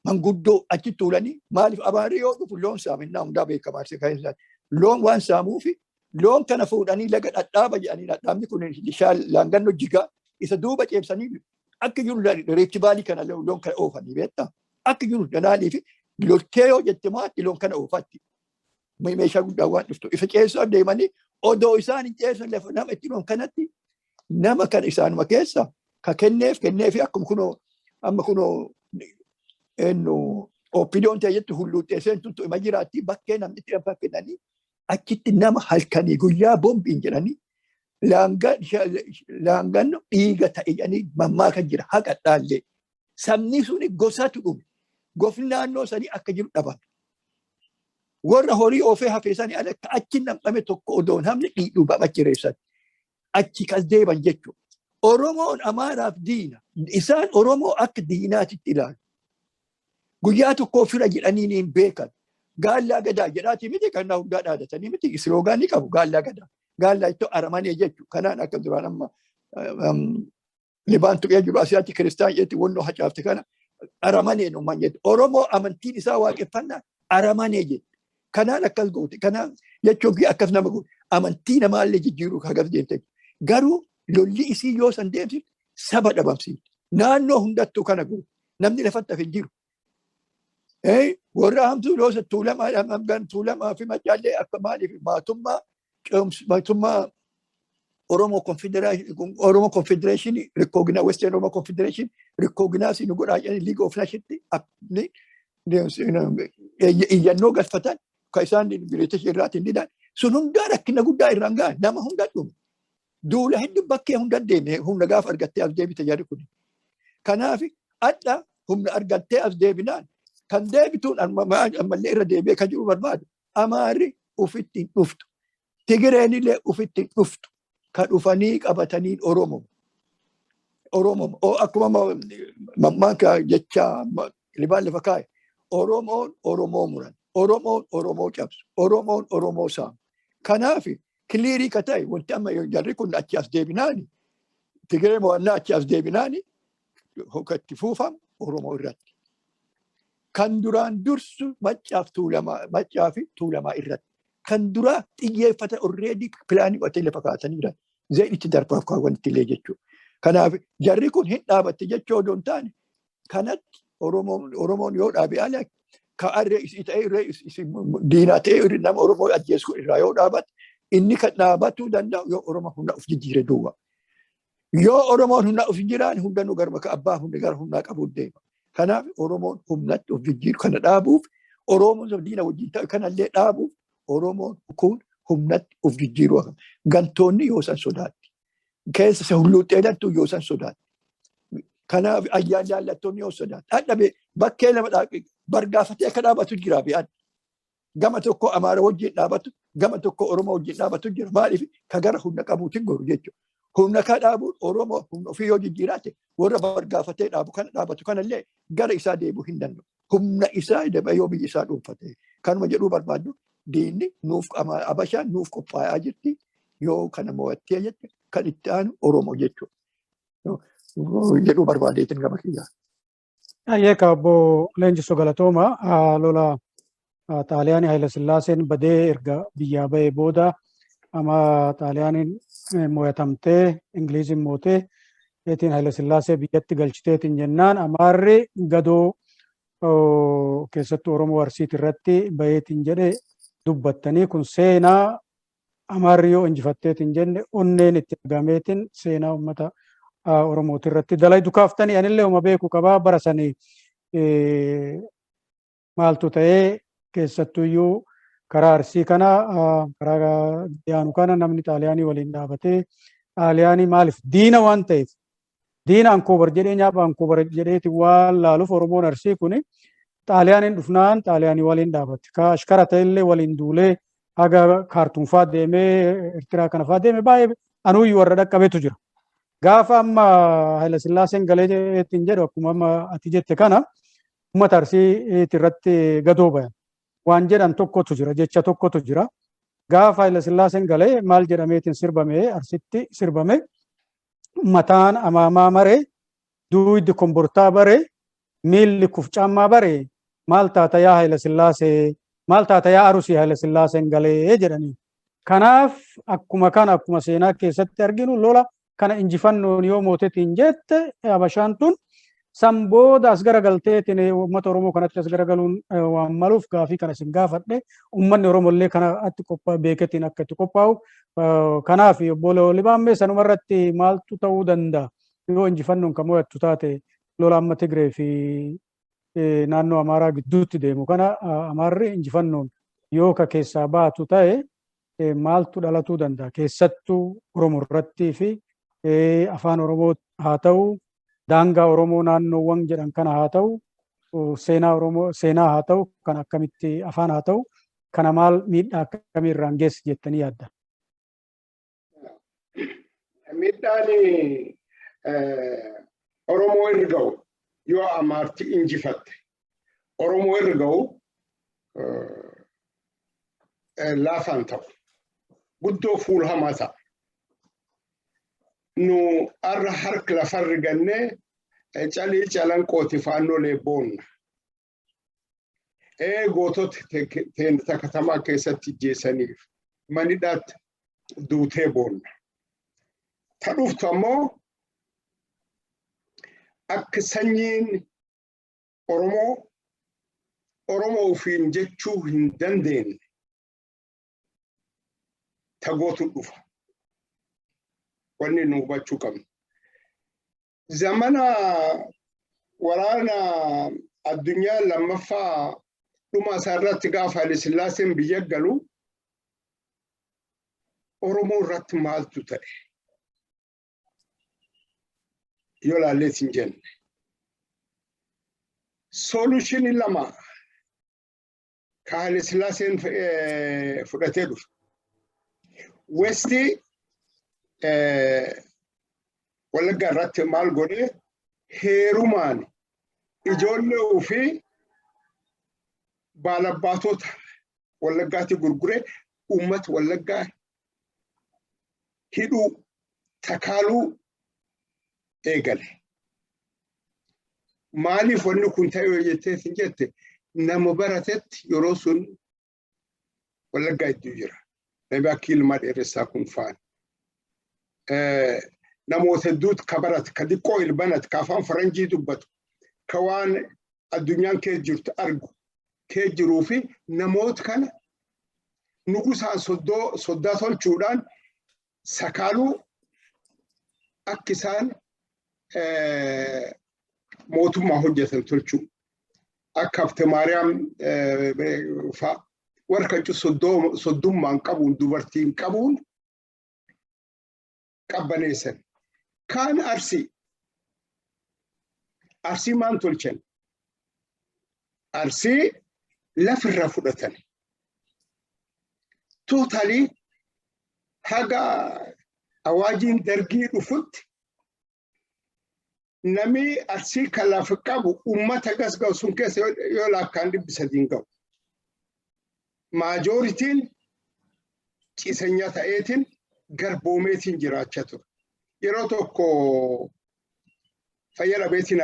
manguddoo achitti tuulanii. Maaliif abaarri yoo dhufu loon saaminnaa hundaa beekamaa kan isaan. Loon waan saamuufi loon kana fuudhanii laga dhadhaaba jedhanii, dhadhaabni kun shaal laangannoo jigaa isa duuba ceebsanii akka jiru Rift Valley kana loon kana oofanii beektaa. Akka jiru danaanii fi loltee yoo jette maatti loon kana oofatti. Meeshaa guddaa waan dhuftu. Isa ceessaa deemanii odoo isaan hin ceessan lafa nama itti loon kanatti nama kan isaanuma keessa ka kenneef kenneefi akkuma kunoo amma kunoo eenyu OPDOn ta'e jettu hulluuxxee seentutu ima jiraatti bakkee namni itti lafa kennanii achitti nama halkanii guyyaa boombiin jedhanii. Laanganno dhiiga ta'e jedhanii mammaaka jira haqa dhaallee. Sabni suni gosatu dhume. Gofni naannoo sanii akka jiru dhabame. Warra horii oofee hafee sanii ala akka achi nam'ame tokko odoo hin hafne dhiidhuu achi reessan. Achi kas deeban jechuudha. Oromoon Amaaraaf diina. Isaan Oromoo akka diinaatitti ilaalu. Guyyaa tokko fira jedhanii hin beekan. Gaallaa gadaa jedhaati miti kan hundaa dhaadatanii miti slogan ni qabu gaallaa gadaa. Gaallaa ittoo aramanee jechuudha. Kanaan akka duraan amma Libaan tuqee jiru asii achi kiristaan jetti wannoo hacaafte kana aramanee numaan jetti. Oromoo amantiin isaa waaqeffannaa aramanee jetti. Kanaan akkas goote. Kanaan jechuun kiyya akkas nama goote. Amantii namaallee jijjiiruu hagas deemte. Garuu lolli isii yoo san deemsifte saba dhabamsiifte. Naannoo hundattuu kana goote. Namni lafatti hafe hin jiru. Warra hamtuu yoo tuulamaa tuulamaa fi macaallee akka maaliif maatummaa mootummaa Oromoo Confederation Oromoo Confederation recognize Western Oromoo Confederation recognize nu godhaa jedhanii League of Nations iyyannoo galfatan kan isaan British irraatiin didan sun hundaa rakkina guddaa irraan gahan nama hunda dhume. Duula hedduu bakkee hunda deeme humna gaafa argattee as deebite jarri kun. Kanaaf adda humna argattee as deebinaan kan deebituun ammallee irra deebi'ee kan jiru barbaadu Amaarri ufitti hin dhuftu. Tigireen illee ufitti hin dhuftu. Kan dhufanii qabataniin Oromoo. Oromoo akkuma mammaaka jecha Libaan lafa kaa'e. Oromoon Oromoo muran. Oromoon Oromoo cabsu. Oromoon Oromoo saamu. Kanaaf clear ka ta'e wanti amma jarri kun achi as deebinaani Tigiree mo'annaa achi as deebinaani itti fuufamu Oromoo irratti. Kan duraan dursu Maccaa fi Tuulamaa irratti. Kan duraa xiyyeeffata already plan godhatee lafa kaasanii jiran. Zeen itti darbaaf kaawwanitti illee jechuudha. Kanaaf jarri kun hin dhaabatte jechuu odoo hin taane kanatti Oromoon yoo dhaabe ala ka arree isii ta'ee irree diinaa ta'ee nama Oromoo ajjeessu irraa yoo dhaabate inni kan dhaabatuu danda'u yoo Oromoo humna of jijjiire duwwa. Yoo Oromoon humna of jiraan hundanuu gara bakka abbaa hundi gara humnaa qabuun deema. Kanaaf Oromoon humnatti of jijjiiru kana dhaabuuf Oromoon diina wajjin ta'e kanallee dhaabuuf Oromoon kun humnatti of jijjiiruu gantoonni yoo san sodaatti. Keessa isa hulluuxxee yoo san sodaatti. Kanaaf ayyaan jaallattoonni yoo sodaatti. Dhadhabe bakkee lama bargaafatee akka dhaabatu jira bi'aan. Gama tokko Amaara wajjin dhaabatu, gama tokko Oromoo wajjin dhaabatu jira. Maaliif ka gara humna qabuutiin goru jechuudha. Humna ka dhaabuun Oromoo humna ofii yoo jijjiiraate warra bargaafatee dhaabu kana dhaabatu kanallee gara isaa deebi'uu hin danda'u. Humna isaa dabee yoo biyya isaa dhuunfate. Kanuma jedhuu barbaaddu diinni nuuf Abashaan nuuf qophaa'aa jirti. Yoo kana mo'attee jette kan itti aanu Oromoo jechuudha. Jedhuu barbaadeetiin gama kiyyaa. Ayyee obbo Leenjisoo galatooma. Lola Xaaliyaanii Haayila Sillaaseen badee erga biyyaa bahee booda ama Xaaliyaaniin mo'atamtee Ingiliiziin mootee eetiin Haayila Sillaasee biyyatti galchiteetiin jennaan Amaarri gadoo keessattuu Oromoo Arsiit irratti baheetiin jedhe dubbattanii kun seenaa Amaarri yoo injifatteetiin jenne onneen itti argameetiin seenaa uummata Oromooti irratti dalaydu kaaftanii anillee uma beeku qabaa bara sanii maaltu ta'ee keessattuyyuu karaa Arsii kana karaa dhiyaanu kana namni Xaaliyaanii waliin dhaabatee Xaaliyaanii maaliif diina waan ta'eef diina ankoobar jedhee nyaapha ankoobar jedheeti waan laaluuf Oromoon Arsii kuni Xaaliyaaniin dhufnaan Xaaliyaanii waliin dhaabate. Ka ashkara ta'ellee waliin duulee haga Kaartuum faa deemee Eertiraa kana faa deeme baay'ee anuuyyuu warra dhaqqabetu jira. Gaafa amma Haayila Sillaaseen galee ittiin jedhu akkuma amma ati jette kana uummata Arsii irratti gadoo bayan. Waan jedhan tokkotu jira, jecha tokkotu jira. Gaafa Haayila Sillaaseen galee maal jedhameetiin sirbame Arsitti sirbame mataan amaamaa maree duuydi kombortaa bare miilli kufcaammaa bare maal taata yaa Haayila Sillaasee maal taata yaa Arusii Haayila Sillaaseen galee jedhanii. Kanaaf akkuma kana akkuma seenaa keessatti arginu lola kana injifannoon yoo mootetiin jette Habashaan tun san booda as garagalteetiin uummata Oromoo kanatti as garagaluun waan maluuf gaafii kana isin gaafadhe uummanni Oromoo illee kana atti beeketiin akka itti qophaa'u. Kanaaf obbo Libaammee sanuma irratti maaltu ta'uu danda'a yoo injifannoon kan mo'attu taate lola amma Tigree fi naannoo Amaaraa gidduutti deemu kana Amaarri injifannoon yoo ka keessaa baatu ta'e Maaltu dhalatuu danda'a? Keessattuu Oromoo irrattii fi afaan Oromoo haa ta'u, daangaa Oromoo naannoowwan jedhan kana haa ta'u, seenaa Oromoo seenaa haa ta'u, kan akkamitti afaan haa ta'u, kana maal miidhaa akkamii irraan geessi jettanii yaaddan? Miidhaan Oromoo irra ga'u yoo Amaarti injifatte Oromoo irra ga'u laafaan ta'u. Guddoo fuul hamaa ta'a. Nu arra harka lafarri gannee calii calanqooti faannolee boonna. Gootota teenta katamaa keessatti ijjeessaniif manidhaatti duutee boonna. Ta dhuftu ammoo akka sanyiin Oromoo Oromoo ofiin jechuu hin dandeenye tagootu dhufa. Wanni nu hubachuu qabnu. Zamana waraana addunyaa lammaffaa dhuma isaa irratti gaafa Haile Sillaaseen biyya galu Oromoo irratti maaltu ta'e? Yoo laallees hin jenne. Solution lama ka Haile Sillaaseen fudhatee dhufe. Westii Wallaggaa irratti maal godhe? Heerumaan ijoollee ofii baalabbaatota Wallaggaatti gurgure, uummata Wallaggaa hidhuu, takaaluu eegale. Maaliif wanni kun ta'e yoo jettee hin jette, nama baratetti yeroo sun Wallaggaa hedduu jira. Namni akka Ilmaa Dheeressaa kun faan. Namoota hedduutu ka barate, ka xiqqoo ilbanate, ka afaan faranjii dubbatu, ka waan addunyaan keessa jirtu argu kee jiruu fi namoota kana nugusaan soddaa tolchuudhaan sakaaluu, akka isaan mootummaa hojjetan tolchuu, akka Habte Maariyaam fa'a warra kan soddummaan qabuun, dubartiin qabuun qabbaneessan. Kaan Arsii. Arsii maan tolchan? Arsii lafirraa fudhatan. Totally haga awaajiin Dargii dhufutti namni Arsii kan lafa qabu uummata gasga'u sun keessa yoo lakkaan 300 ga'u. Majorityn ciisanyaa ta'eetiin garboomeetiin jiraachaa ture. Yeroo tokko fayya dhabeetiin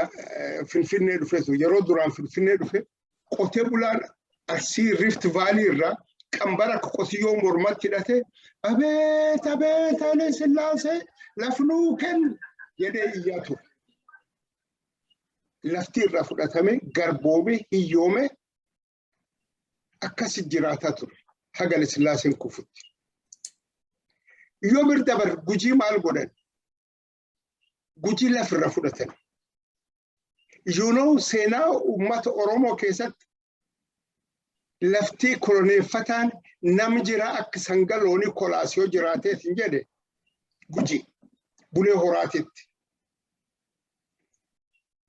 Finfinnee dhufe ture. Yeroo duraan Finfinnee dhufe qotee bulaan Arsii Rift Valley irraa qambara akka qotiyyoo mormatti hidhate, "Abeet abeet, Haile Sillaasee lafnuu kennu" jedhee iyyaa ture. Lafti irraa fudhatame, garboome, hiyyoome, akkasi jiraataa ture haga Haile Sillaaseen kufutti. Yoo bir dabar Gujii maal godhan? Gujii lafirra fudhatan. Seenaa uummata Oromoo keessatti laftii koloneeffataan namni jira akka sangaloonii kolaas yoo jiraateet hin jedhe, Gujii Bulee Horaatitti.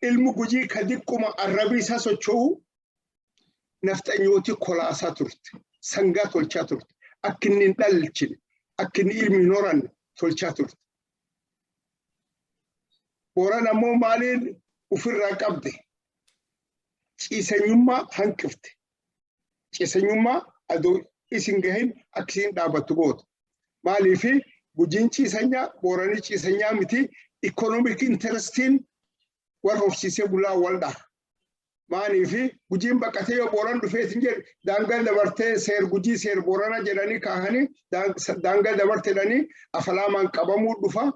Ilmi Gujii ka diqquma arrabii isaa socho'u nafxanyootii kolaasaa turte. Sangaa tolchaa turte. Akka inni hin dhalchine, akka inni ilmi hin horanne tolchaa turte. Booran ammoo maaliin ofirraa qabde? Ciisanyummaa hanqifte. Ciisanyummaa adoo isin gahin akkasiin dhaabattu goota. Maaliifi Gujiin ciisanyaa, Booranii ciisanyaa miti, economic interestiin warra horsiisee bulaa wal dhaha. Maaliifi Gujiin baqatee yoo Booran dhufeetiin jedhe, daangaa dabartee, seer Gujii seer Boorana jedhanii kaahanii, daangaa dabarte jedhanii afalaamaan qabamuu dhufa.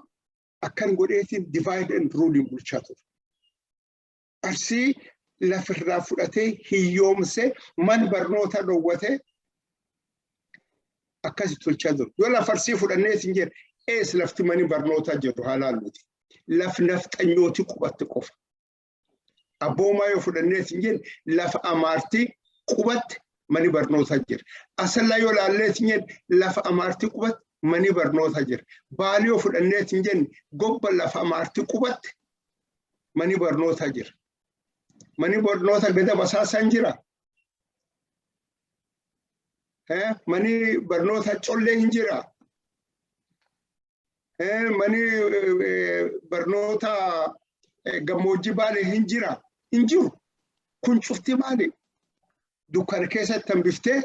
Akkan godheetiin divide and ruling bulchaa ture. Arsii lafirraa fudhatee hiyyoomsee, man barnoota dhoowwatee akkasi tolchaa jiru. Yoo lafa Arsii fudhannee isin jedhe, ees lafti mani barnootaa jiru haa laalluti. Laf nafxanyooti qubatte qofa. Abboomaa yoo fudhannee isin jedhe, lafa Amaartii qubatte. Mani barnootaa jira. Asallaa yoo laalleet hin jenne, lafa Amaartii qubatte mani barnootaa jira. Baalii yoo fudhanneet hin jenne, gobba lafa Amaartii qubatte mani barnootaa jira. Mani barnoota gada basaasaan jira. Mani barnoota collee hin jira. Mani barnoota gammoojjii Baalee hin jira. Hin jiru. Kun cufti maali? Dukkana keessatti hambiftee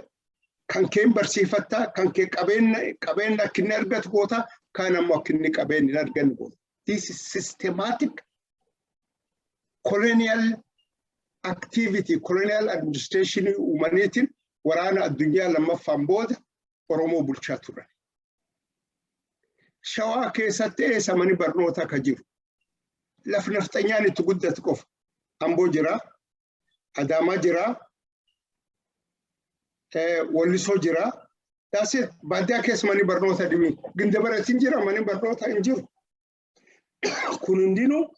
kan kee barsiifattaa, kan kee qabeenya akka inni argatu goota, kaan ammoo akka inni qabeenya hin arganne goota. This is systematic colonial activity, colonial administration uumaniitiin waraana addunyaa lammaffaan booda Oromoo bulchaa turan. Shawaa keessatti eessa mani barnoota akka jiru? Laf nafxanyaan itti guddatu qofa. Amboo jira, Adaamaa jira, Wallisoo jira. That's it. Baadiyyaa keessa mani barnoota dhimmi. Gindabaratiin jira, mani barnoota hin jiru. Kun hundinuu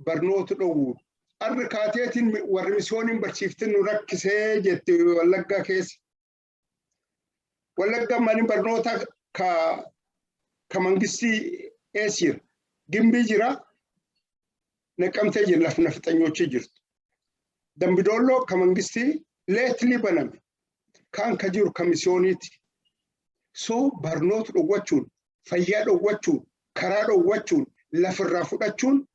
barnoota dhowwu. Arri kaateetiin warri misiyooniin barsiiftin nu rakkisee jette Wallaggaa keessa. Wallaggaa mani barnoota ka mangistii eessa jira? Gimbii jira. Naqamtee jira, lafa nafxanyoochi jirtu. Dambidoolloo ka mangistii leetli baname. Kaan ka jiru ka misiyooniiti. So barnoota dhowwachuun, fayyaa dhowwachuun, karaa dhowwachuun, lafarraa fudhachuun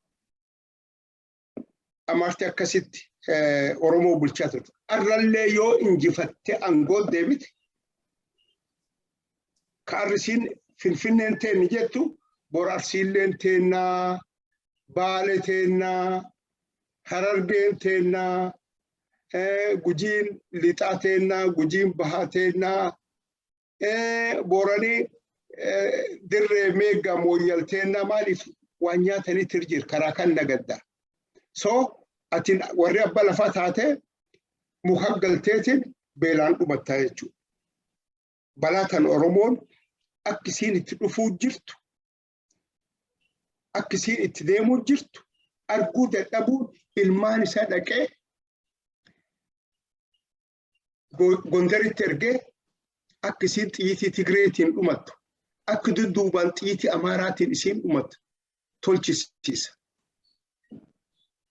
Amaarti akkasitti Oromoo bulchaa turte. Arrallee yoo injifattee aangoo deebite, ka Arsiin Finfinneen teenni jettu, bor Arsiilleen teennaa, Baale teennaa, Harargeen teennaa, Gujiin lixaa teennaa, Gujiin bahaa teennaa, Booranii dirree meeggaa mooyyal teennaa. Maaliif waan nyaatanitti jira karaa kan nagaddaa. So atin warri abbaa lafaa taate muka galteetiin beelaan dhumattaa jechuudha. Balaa tan Oromoon akka isiin itti dhufuu jirtu, akka isiin itti deemuu jirtu arguu dadhabuun ilmaan isaa dhaqee Gondaritti ergee akka isiin xiyyitii Tigreetiin dhumattu, akka dudduubaan xiyyitii Amaaraatiin isiin dhumattu tolchisiisa.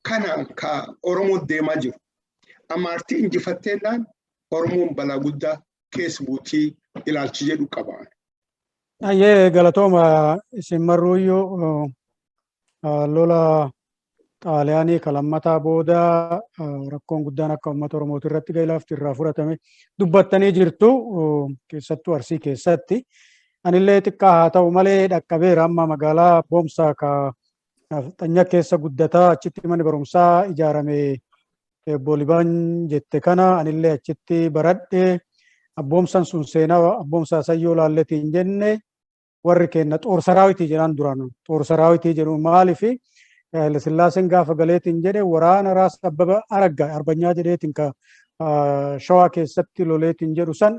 Kana ka Oromoon deemaa jiru. Amaartii injifatteennaan Oromoon balaa guddaa keessa buutii ilaalchi jedhu qaba. Ayyee, galatooma. Isin marruuyyuu lola Xaaliyaanii ka lammataa booda rakkoon guddaan akka uummata Oromooti irratti ga'e, lafti irraa fudhatame dubbattanii jirtu, keessattuu Arsii keessatti. Anillee xiqqaa haa ta'u malee dhaqqabeera amma magaalaa Boomsaa ka nafxanya keessa guddataa, achitti manni barumsaa ijaarame obbo Libaan jette kana anillee achitti baradhe. Abboomsan sun seenaa Abboomsaa sayyoo laalletiin jenne, warri kenna xoor saraawitii jedhaan duraan. Xoor saraawitii jedhu maalifi? Hayilasillaaseen gaafa galeetiin jedhe waraana Raas Abbaba Araggaa Arbanyaa jedheetiin ka Shawaa keessatti loleetiin jedhu san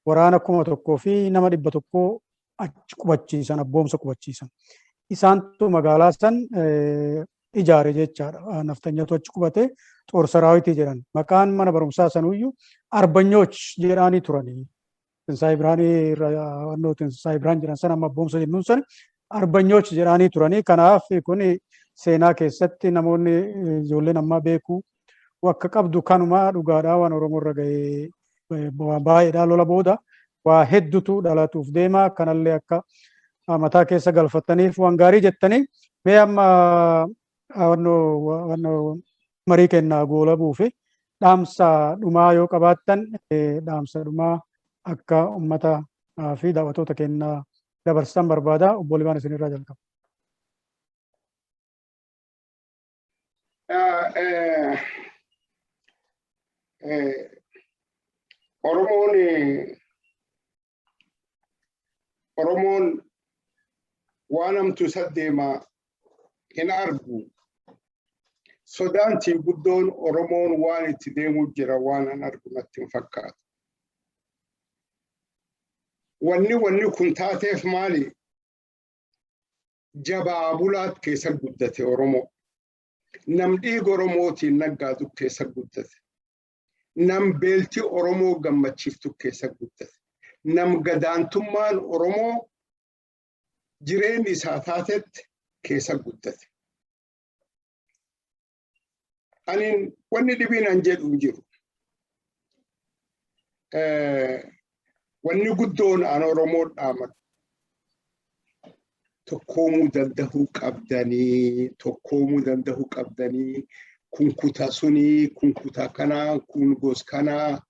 waraana 1100 achi qubachiisan, Abboomsa qubachiisan. Isaantu magaalaa san ijaare jechaadha. Naftanyatu achi qubate, xoor saraawitii jedhan. Maqaan mana barumsaa sanuyyuu Arbanyooch jedhaanii turanii. Tinsaa'ee Birhaanii irra Tinsaa'ee Birhaan jedhan sana amma Abboomsa jennuun sana Arbanyooch jedhaanii turanii. Kanaaf kun seenaa keessatti namoonni ijoolleen ammaa beekuu akka qabdu kanuma dhugaadhaa. Waan Oromoo irra ga'ee waan baay'eedhaa, lola booda waa hedduutu dhalatuuf deema. Kanallee akka mataa keessa galfataniif waan gaarii jettanii. Mee amma wannoo marii kennaa goolabuu fi dhaamsa dhumaa yoo qabaattan, dhaamsa dhumaa akka ummata fi daawwattoota kennaa dabarsan barbaada. Obbo Libaan, isinirraa jalqaba. Oromoon waan hamtu isa deema hin argu. Sodaantiin guddoon Oromoon waan itti deemuu jira waan an argu natti hin fakkaatu. Wanni kun taateef maali? Jabaa bulaat keessa guddate Oromoo. Nam dhiiga Oromootiin naggaatu keessa guddate. Nam beelti Oromoo gammachiiftu keessa guddate. Nam gadaantummaan Oromoo jireenyi isaa taatetti keessa guddate. Anin wanni dhibiin an jedhu hin jiru. Wanni guddoon an Oromoo dhaamadhu, tokkoomuu dandahuu qabdanii, tokkoomuu dandahuu qabdanii. Kun kutaa sunii, kun kutaa kanaa, kun gos kanaa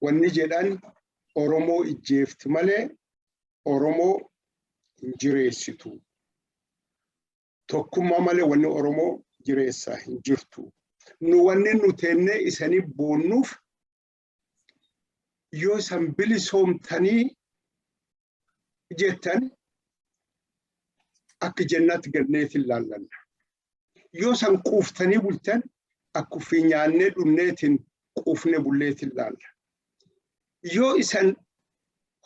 wanni jedhan Oromoo ijjeefti malee Oromoo hin jireessitu. Tokkummaa malee wanni Oromoo jireessaa hin jirtu. Nu wanni nu teennee isanii boonnuuf, yoo isan bilisoomtanii jettan akka jennatti ganneetiin laallanna. Yoo san quuftanii bultan, akka ufii nyaannee dhunneetiin quufne bulleetiin laalla. Yoo isan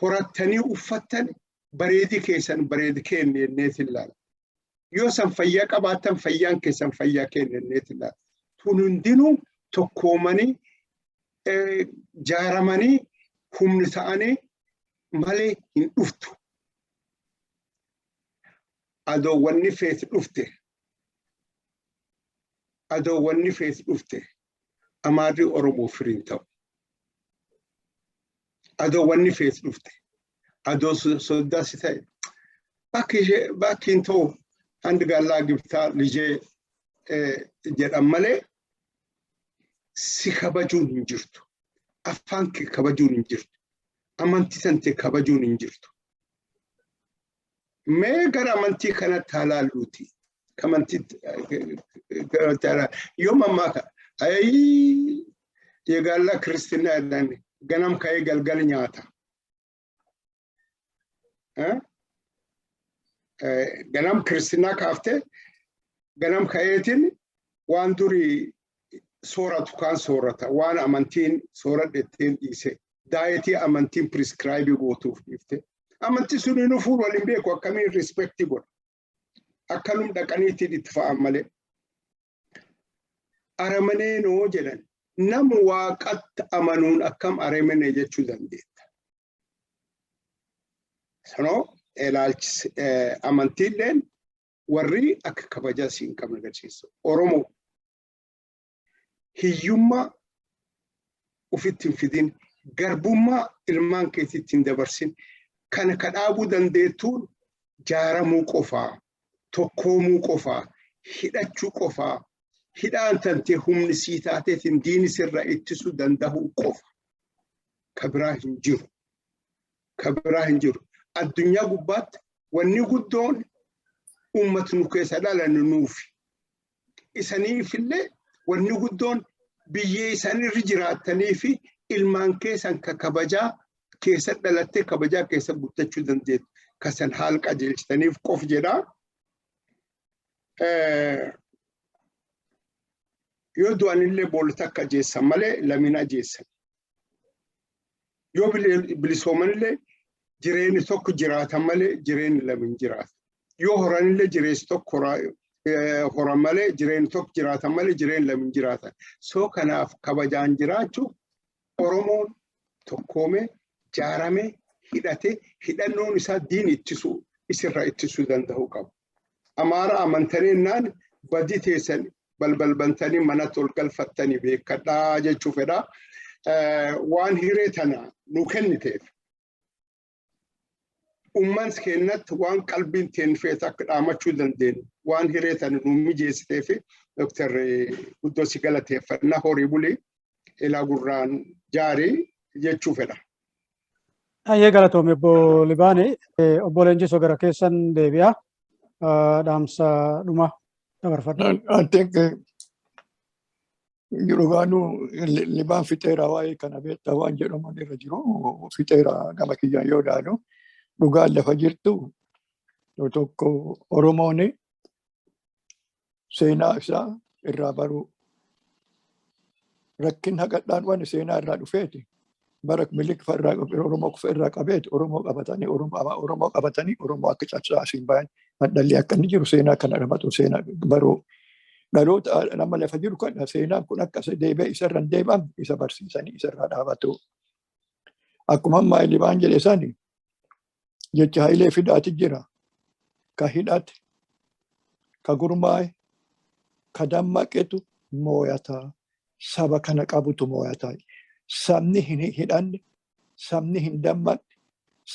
horattanii uffattan, bareedi keessan bareedi keenne jenneetiin laalla. Yoo san fayyaa qabaattan, fayyaan keessan fayyaa keenne jenneetiin laalla. Tun hundinuu tokkoomanii jaaramanii humni ta'anii malee hin dhuftu. Adoo wanni feet dhufte, adoo wanni feet dhufte, Amaarri Oromoo firiin ta'u. Adoo wanni feet dhufte, adoo soddaa si ta'e, bakki hin ta'u handi gaallaa gibtaa lijee jedhan malee si kabajuun hin jirtu. Afaan kee kabajuun hin jirtu. Amantii tantee kabajuun hin jirtu. Mee gara amantii kanatti haa laalluuti. Amantii yoo mammaaka ayii yegaallaa kiristinaa jedhan, ganam ka'ee galgal nyaata. Ganam kiristinaa kaaftee ganam ka'eetiin waan durii sooratu kaan soorata, waan amantiin sooradhetteen dhiise, diet amantiin prescribe gootuuf dhiifte. Amantii sun inni fuul waliin beeku akkamiin respect godha? Akkanum dhaqaniitiin itti fa'an malee. Aramaneenoo jedhan, nam waaqatti amanuun akkam aramane jechuu dandeetta? Sanoo ilaalchis amantiilleen warri akka kabajaa siin qabne agarsiisa. Oromoo hiyyummaa ufitti hin fidin, garbummaa ilmaan keetitti hin dabarsin. Kana ka dhaabuu dandeettuun jaaramuu qofaa, tokkoomuu qofaa, hidhachuu qofaa, hidhaan tantee humni sii taateetiin diini sirra ittisuu dandahuu qofa. Ka biraa hin jiru. Ka biraa hin jiru. Addunyaa gubbaatti wanni guddoon uummata nu keessa dhalannu nuufi. Isaniifillee wanni guddoon biyyee isaan irra jiraatanii fi ilmaan keessan ka kabajaa keessa dhalattee kabajaa keessa guddachuu dandeettu. Kasan haala qajeelchitaniif qof jedhaa. Yoo du'anillee boolla takka ajjeessan malee lamina ajjeessan. Yoo bilisoomanillee jireenyi tokko jiraatan malee jireenyi lama hin jiraatan. Yoo horanillee jireessi tokko horan malee, jireenyi tokko jiraatan malee jireenyi lama hin jiraatan. So kanaaf kabajaan jiraachuuf Oromoon tokkoomee jaaramee hidhatee, hidhannoon isaa diin ittisuu isirraa ittisuu danda'uu qabu. Amaara amantanii naan badii teessan balbal bantanii manatti ol galfattanii beekadhaa jechuu fedha. Waan hiree tana nu kenniteef, umman keenyatti waan qalbiin teen feet akka dhaamachuu dandeenyu waan hiree tana nu mijeessiteef, Dooktar, guddoo si galateeffannaa. Horii bulii, ilaa gurraan jaarii jechuu fedha. Ayyee, galatoome obbo Libaane. Obbo Leenjisoo, gara keessan deebi'a. Dhaamsa dhuma dabarfadha. I think dhugaanuu Libaan fixeera. Waa'ee kana beektaa waan jedhaman irra jiru fixeera. Gama kiyyaan yoo ilaalu, dhugaan lafa jirtu tokko, Oromoon seenaa isaa irraa baruu, rakkin haqadhaan waan seenaa irraa dhufeeti. Bara Minilik irraa Oromoo kufa irraa qabeeti Oromoo qabatanii, Oromoo qabatanii, Oromoo akka cabsaa asiin bayan hadhalli akka inni jiru seenaa kana dhabatu seenaa baruu. Dhaloota nama lafa jiru kana seenaan kun akka deebi'ee isarra hin deebi'amne isa barsiisanii isarraa dhaabatu. Akkuma ammaa Libaan jedhe sani, jecha Hayilee Fidaati jira. Ka hidhate, ka gurmaa'e, ka dammaqetu mooyataa. Saba kana qabutu mooyataa. Sabni hin hidhanne, sabni hin dammaqne,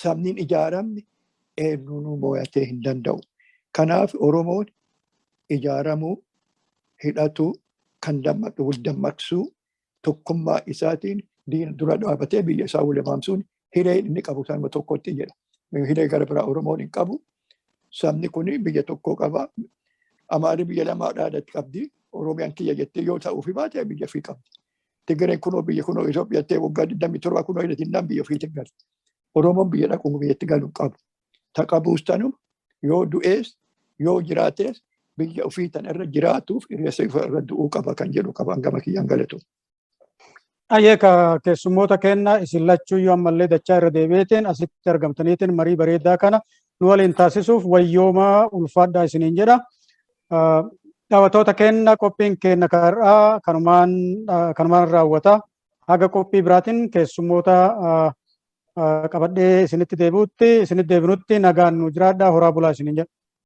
sabni hin ijaaramne eenyuunuu mooyatee hin danda'u. Kanaaf Oromoon ijaaramuu, hidhatuu, kan dammaqu wal dammaqsuu, tokkummaa isaatiin diina dura dhaabatee biyya isaa wal hiree inni qabu sanuma tokkotti jedha. Hiree gara biraa Oromoon hin qabu. Sabni kun biyya tokko qaba. Amaarri biyya lamaa dhaadatti qabdi. Oromiyaan kiyya jettee yoo ta'uufi baate biyya ofii qabdi. Tigireen kunoo biyya kunoo Itoophiyaa waggaa 27 kunoo hidhatinnaan biyya ofiitti galti. Oromoon biyya dhaqu biyyatti galu hin qabu. Ta qabuus tanuma yoo du'ees yoo jiraatees biyya ofii tan irra jiraatuuf hiriyasa irra du'uu qaba kan jedhu qaba gama kiyyaan galatu. Ayyee, ka keessummoota kenna isin lachuuyyuu ammallee dachaa irra deebi'eetiin asitti argamtaniitiin marii bareedaa kana nu waliin taasisuuf wayyoomaa, ulfaadhaa isiniin jedha. Daawwattoota kenna, qophiin kenna har'aa kanumaan raawwata. Haga qophii biraatiin keessummoota qabadhee isinitti deebi'utti, isinitti deebinutti nagaan nu jiraadhaa, horaa bulaa isiniin jedha.